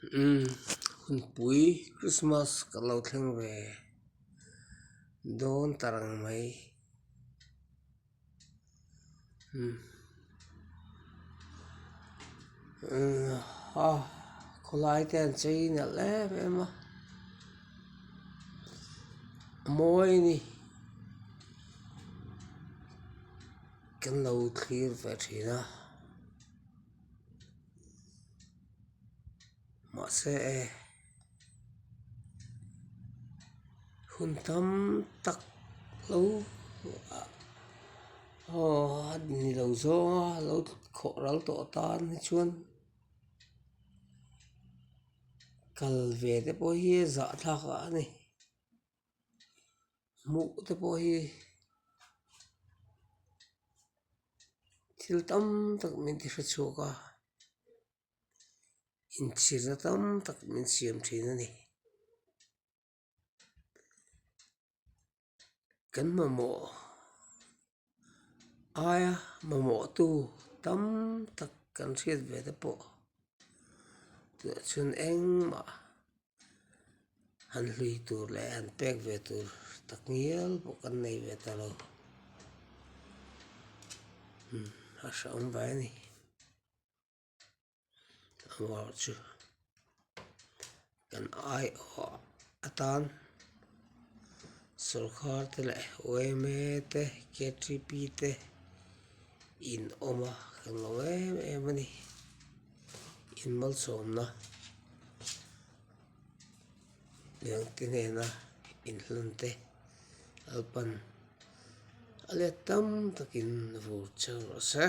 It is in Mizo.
Umm hunpui Christmas kan lo thleng ve dawn ta reng mai umm a khawlai te an chei nalh em em a a mawi a ni kan lo thlir ve thin a. Mahse e hun tam tak lo aw a ni lo zawnga lo khawh ral tawh tan hi chuan kal ve te pawh hi a zahthlak a ni hmuh te pawh hi. Thil tam tak min ti hre chhuak a, inchhirna tam tak min siam thin a ni. Kan mamawh aia mamawhtu tam tak kan hriat ve te pawh tunah chuan engmah Han hlui tur leh han pek ve tur tak ngial pawh kan nei ve ta lo. Umm a hrehawm vai a ni. Amaherawhchu chu kan aiawh atan sawrkar te leh yma te ktp te in awm a kan lo em em a ni. In malsawmna. Liangte hnena inhlan te Lalpan a let tam takin vur cheu rawh se.